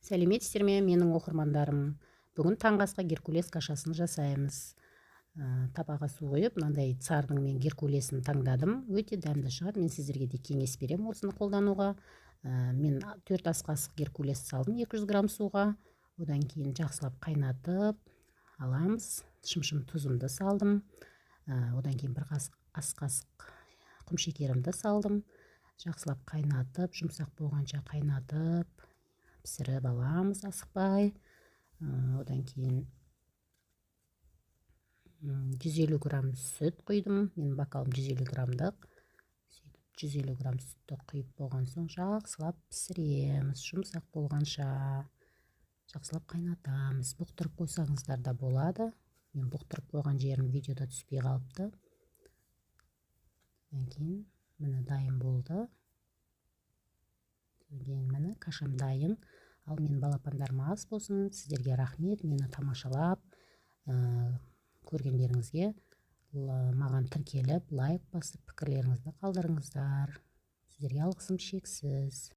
Сәлеметсіздер ме, менің оқырмандарым! Бүгін таңғы асқа геркулес кашасын жасаймыз. Табаға су құйып, мынандай Цардың мен геркулесін таңдадым, өте дәмді шығады. Мен сіздерге де кеңес беремін осыны қолдануға. Мен 4 ас қасық геркулес салдым 200 грамм суға. Одан кейін жақсылап қайнатып аламыз. Шымшым тұзымды салдым. Одан кейін бір ас қасық құмшекерімді салдым. Жақсылап қайнатып, жұмсақ болғанша қайнатып, пісіріп аламыз асықпай. Одан кейін 150 грамм сүт құйдым. Менің бокалым 150 граммдық. Сөйтіп, 150 грамм сүтті құйып болған соң, жақсылап пісіреміз. Жұмсақ болғанша жақсылап қайнатамыз. Бұқтырып қойсаңыздар да болады. Мен бұқтырып қойған жерім видеода түспей қалыпты. Одан кейін, міне, дайын болды. Содан кейін, міне, кашам дайын. Ал менің балапандарым ас болсын! Сіздерге рахмет мені тамашалап көргендеріңізге. Маған тіркеліп, лайк басып, пікірлеріңізді қалдырыңыздар. Сіздерге алғысым шексіз.